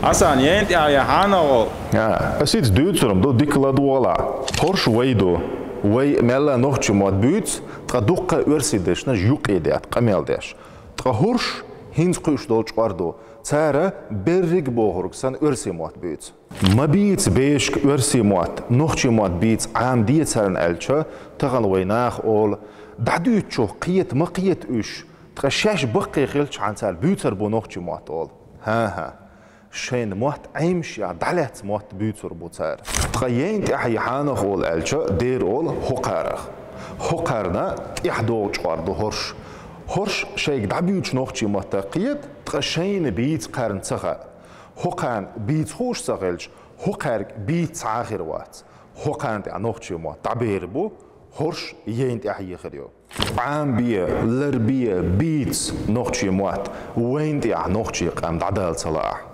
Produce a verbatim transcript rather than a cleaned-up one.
Ӏасан, яйна тӀехьа я хьанагӀо? А, ас ица дуьйцурм ду, дика ладогӀал. ХӀорш вай ду. Вай мелла нохчий мотт буьйцу, ткъа дуккха оьрсий дешнаш юкъе даьтта къамел деш. Ткъа хӀорш хӀинца кхуьуш долчу кӀор ду. Цара берриг бохург санна оьрсий мотт буьйцу. Ма бийца бешка оьрсий мотт, нохчий мотт бийца Ӏамаде царна аьлча, тахана вай наха олу, дӀадуьйцучух кхета ма кхета уьш, ткъа шаьш баккхий хилчхьана цара буьйцур бу нохчий мотт олу. ХӀан-хӀа. Шайна мотт Ӏемаш яхь дӀалаьцна мотт буьйцур бу цара. Ткъа яйна тӀехьа я хьанагӀо олу аьлча, дера олу хӀокхарах. ХӀокхарна тӀехьа догӀучу кӀор ду хӀорш. ХӀорш шайга дӀабуьйцучу нохчий маттах кхета, ткъа шайна бийца кхарна ца хаьа. ХӀокхарна бийца хууш ца хилча, хӀокхаьрга бийца цхьа а хир вац. ХӀокхарна тӀехь нохчий мотт дӀабер бу, хӀорш яйна тӀехь ехир ю. Ӏамабе, ларбе, бийца нохчий мотт, вайна тӀехь нохчий къам дӀадала ца лаахь.